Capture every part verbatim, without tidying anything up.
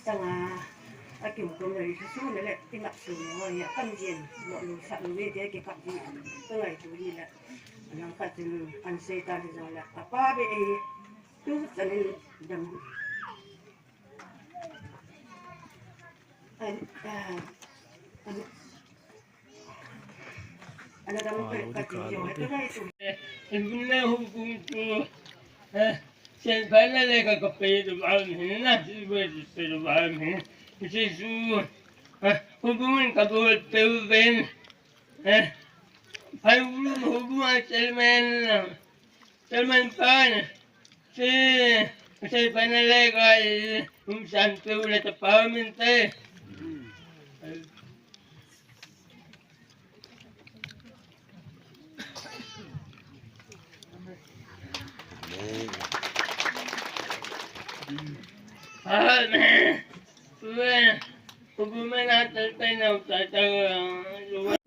Changa, akim kum le, isu le le, inap su le, ho ya, kam jin, mo lu sa lu le, de ke kap ji, ka ngai tu ji le. Nang ka tin, an sei ta le jong le, apa be e, tu chan in dam. An, ah, an, Ina hung kum tu, eh, sen phaina le ka, ka pe tu ba hin na, si ba pe tu ba hin. Si su, eh, hung kum ka bu pe u ben. Eh, phai u hung kum a chairman, chairman pa na. Si, si phaina le ka, um san pe u le ta pa min te.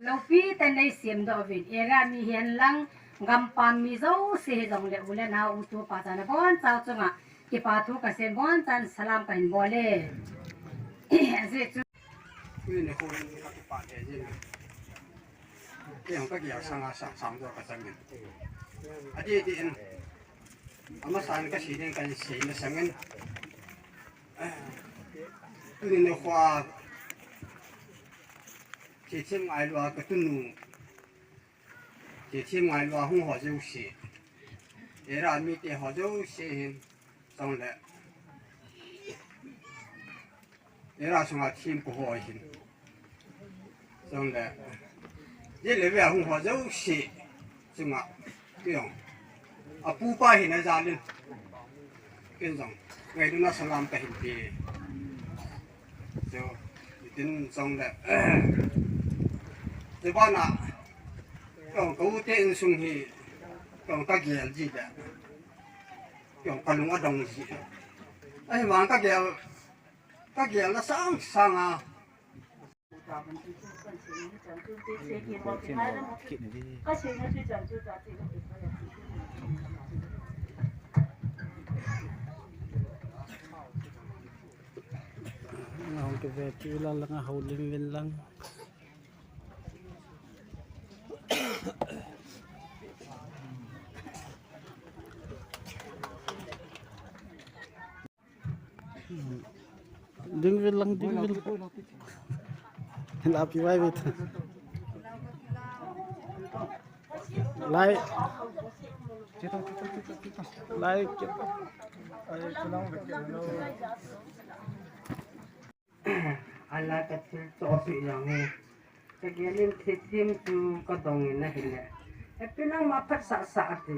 Lopi ten lei siam doh uvin, area mi hihen lang, gampam mi jouse hijongle u le nao u tupa chana boncha chunga kipa thu kasei, bonchan salam kahin bol e. Ajeh chu Tuni nikho hin ka kipah lheh jin. Kei jong ka gel sanga sang sang jo ka chang in. Adih dih in. Amasan ka sei ding ka sei masang in. Tuni nikho a thilthem ngailua ka tunu. Thilthem ngailua hung ho jouse. Area mite ho jouse hin. Chule. Area sunga thempu ho hin. Chule. Jile ve a hung ho jouse. Chunga. Kei jong. Apupa hin ajal in. Ken jong. Ngailutna salam kahin pe. Chu. Tin chule. Chu bana. Kei jong ka u te insung hi. Kei jong ka gel ji le. Kei jong ka lung adong ji. Ahivang ka gel. Ka gel na sang sang a. Nahung kive chu la langa houlim vin lang. Ding vil lang, ding vil. Lapi vai vit. Lai. Lai. Ala ka thil chohpeh jong hi. Ka gel in thilthem chu ka dong in ahile. Hepi nangma phatsah sah ati.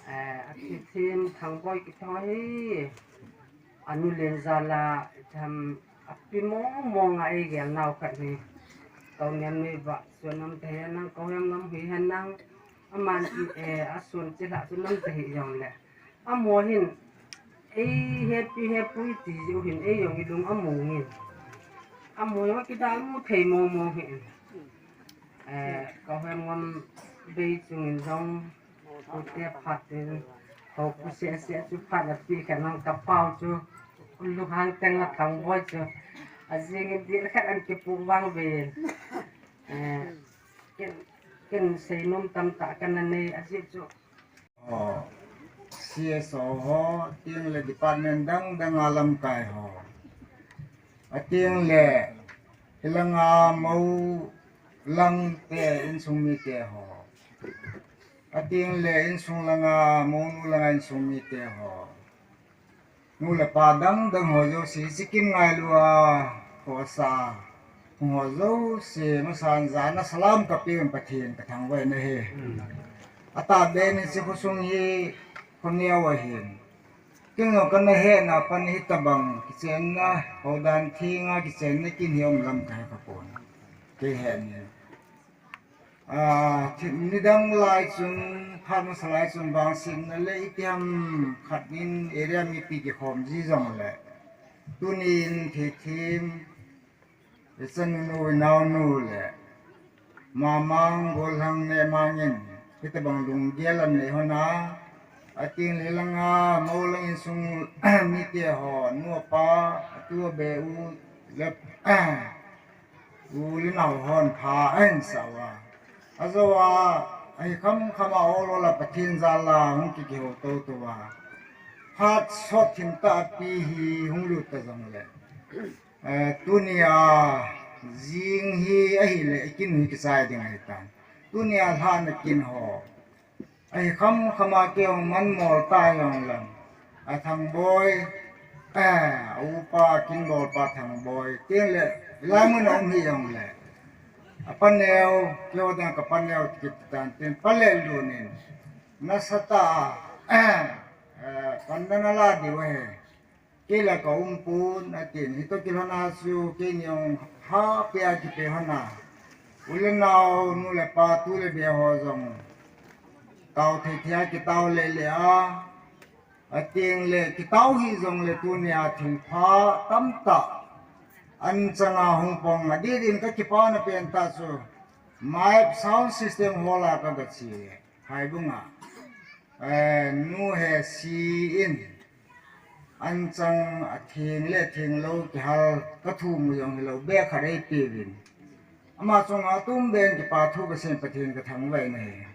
Eh, a thilthem Thangboi kiti ho hi. Anu len jal a, tham api mong mong a eigel nau khat hi. Ka u Nemnoi vah, sun nam te hen nang, ka u Hemngam hi hen nang. Aman, eh, asun chilhah chu nam te hi jongle. Amaho hin, ei hepi hepu iti jiu hin, ei jong ilung among in. Amaho jong kidalmu thei mong mong hin. Eh, ka u Hemngam bei chung in jong, u te phat in, hou pu seh seh chu phat api kha nang ka pau chu, lunghang teng a Thangboi chu. Ajing in dil khat an kipu vang ve. Eh, ken, ken seinom tamtah kana nei ajeh chu. Ho, C S O ho, tin le department dang dang a lamkai ho. Atin le, hilanga mou lang te insung mite ho. Atin le, insung langa, mounu langa insung mite ho. Nu le pa dang dang ho jouse, chicken ngailua, khosa. Hung ho jouse, masan jana salam kape in Pathen ka thangvah na hi. Atah be ni chi khosung hi khoneo ahin. Ken jong kana hetna pan hitabang kichenna, hodan thenga kichenna kin hi um lam kahe khapon. Kei het ni. Ah, thi-, nidang lai chun, phat masa lai chun vangsetna le itiham khat in area mipi kikhom ji jongle. Tunin thilthem, ichan nu, inaonu le Mamang, Gollhang, Nemang in hitabang lunggel anei hon a, Atin hilanga, Moulang insung mite ho, nu apa, atu abe u, le, u le nao hon pha ahin sa uva. Ajou a, ahi kham kham a ol ol a Pathen jal a hung kikihou tou tou a. Phat sot thim tah pi hi hung lut ta jongle. Eh, tunia, jing hi ahile, ikin hi kichai ding ahitan. Tunia lhahna kin ho. Ahi kham kham a kei hung man mol ta jong leng. A Thangboi, eh, a upa kin bol pa Thangboi. Tin le, lai mun a um hi jong le. A paneo, kei ho dang ka paneo kit tan tin pa le lunin. Nasatah a, eh, eh, pan na na la diu ahi. Kei la ka um pon, atin, hitoh kilhon a chu, keini jong ha pia kipe hon a. U le nao, nu le pa, tu le be ho jong. Tao thei thei a kitao le le a. Atin le, kitao hi jong le tunia thil pha tamtah. An changa hung pong a, di din ka kipana pen tah chu. Mai sound system hol a ka ga chi. Haibung a. Eh, nu he si in. An chang a theng le theng lou kihal ka thu mu jong hilou be khat ei pe vin. Ama chunga tum ben kipa thu ka sem Pathen ka thangvah in ahi.